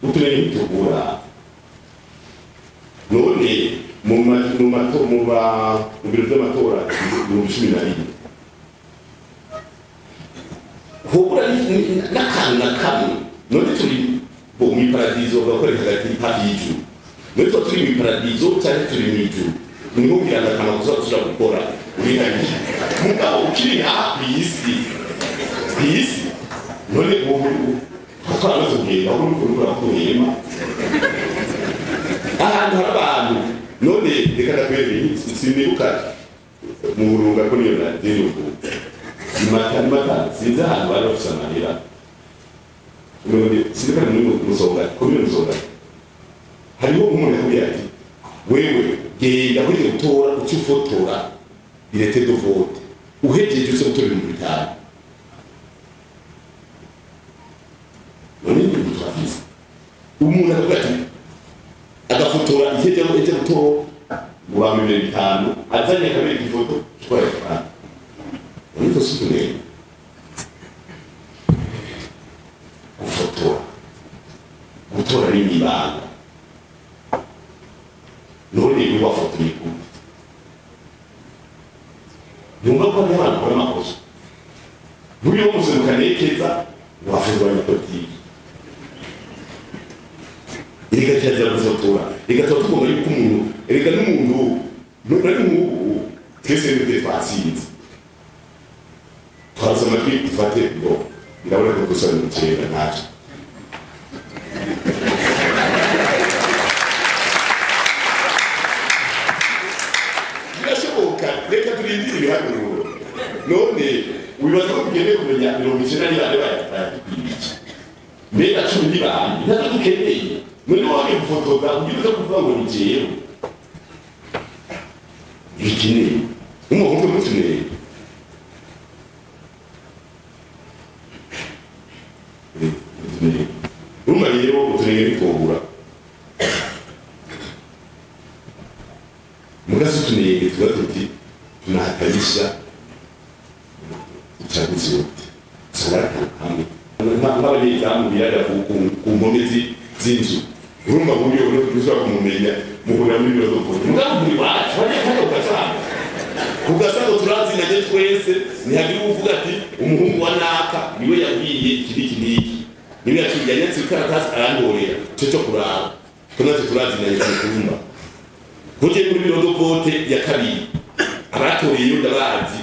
Utunenge ntitubura. None mu biro vy'amatora 2014 hobura n'akantu na kamwe. None turi bo mw'iparadizo bakorera hagati hafi y'ijuru. None tuba turi mw'iparadizo canke turi mw'ijuru? Niho kugira ngo akantu kuza gusubira gukora urihariye mugabo ukiri ngaha kw'isi kw'isi. None ubu twaramaze kugenda aho uriko urakuhema ahantu hari abantu. None reka ndakwereke, sinibuka mu Burunga ko niyo nadeni ubu imata imata sinzi ahantu bari bafise amahera. None sinzi ko muri Musonga, komine Musonga, hariho umuntu yakubwiye ati wewe genda uhejeje gutora uce ufotora bulletin de vote, uhejeje uze gutora 5000. None ni ibintu turafise. Umuntu akavuga ati agafotora icyo ajya gutora ngo bamwe 5000 azanye akabereka ifoto twara faranga. None twese tunenge gufotora, gutora ni ibanga. None ni wafotoye gute? Numva ko hariho abantu bakora amakosa. Buriya muserukanekeza wafotora abanyapolitiki. Erega kirazira gufotora. Erega tuba tugomba yuko umuntu, erega n'umuntu none nk'ubu twese nibyo twatsinze twabuze amajwi dufate ngo birabona ko gusa 90 ntacyo. Birashoboka, reka turindire ibiharuro. None wibaza ko tugiye kumenya 90 ni bande bayadukwiriye? Mbega 10 ni bande? Ntacyo dukeneye. None wagiye gufotoza kugira uze kuvuga ngo ni jewe bikeneye umuhungu mutuneye. Urumva rero utunenge ntitwobura. Mugasi utunenge tuba tuti tunahatarisha uchaguzi wote. Usanga hamwe nk'abanyezamu birarira ku mpome z'inzu. Urumva nk'uyu ushobora kumumenya muhurira muri biro zo mugabo muri wacu bajya ugasanga ugasanga turazinanye twese, ntihagire uvuga ati umuhungu wa naka niwe yabwiye iki n'iki n'iki, niwe yakijyanye ikaratasi arandorera cyo cyo kuraba ko natwe turazinanye ku kumba. Kuje muri biro do vote ya kabiri abatoreye yo ndabazi